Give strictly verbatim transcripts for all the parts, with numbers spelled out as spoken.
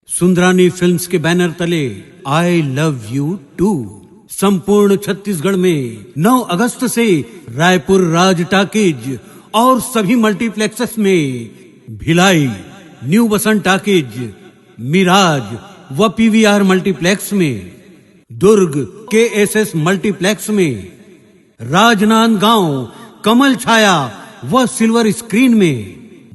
Sundarani films के banner तले I love you to संपूर्ण छत्तीसगढ़ में नौ अगस्त से रायपुर राज टाकीज और सभी मल्टीप्लेक्सेस में, भिलाई, न्यू बसंत टाकीज, मिराज व पीवीआर मल्टीप्लेक्स में, दुर्ग केएसएस मल्टीप्लेक्स में, राजनांदगांव कमल छाया व सिल्वर स्क्रीन में,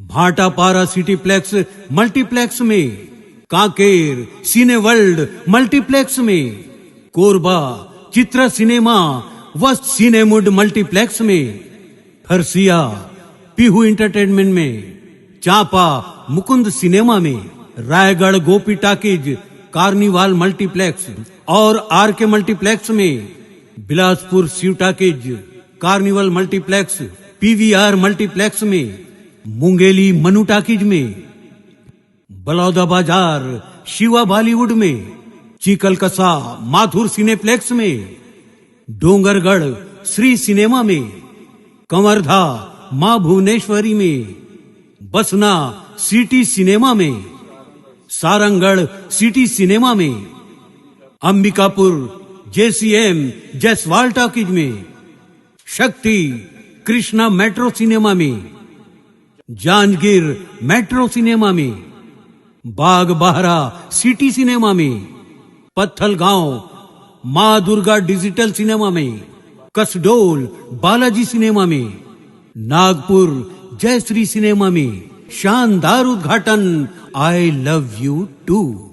भाटापारा सिटीप्लेक्स मल्टीप्लेक्स में, कांकेर सिने वर्ल्ड मल्टीप्लेक्स में, कोरबा चित्रा सिनेमा व सिनेमुड मल्टीप्लेक्स में, हरसिया पीहू एंटरटेनमेंट में, चांपा मुकुंद सिनेमा में, Raigarh Gopi talkies Carnival multiplex और आरके मल्टीप्लेक्स में, Bilaspur Shiv talkies Carnival multiplex PVR multiplex में, मुंगेली मनु टाकीज में, बलौदाबाजार शिवा बॉलीवुड में, चिकलकसा माथुर सिनेप्लेक्स में, डोंगरगढ़ श्री सिनेमा में, कंवरधा माँ भुवनेश्वरी में, बसना सिटी सिनेमा में, सारंगढ़ सिटी सिनेमा में, अंबिकापुर जेसीएम जयसवाल टाकीज में, शक्ति कृष्णा मेट्रो सिनेमा में, जांजगीर मेट्रो सिनेमा में, बाग बहरा सिटी सिनेमा में, पत्थलगांव माँ दुर्गा डिजिटल सिनेमा में, कसडोल बालाजी सिनेमा में, नागपुर जयश्री सिनेमा में शानदार उद्घाटन आई लव यू टू।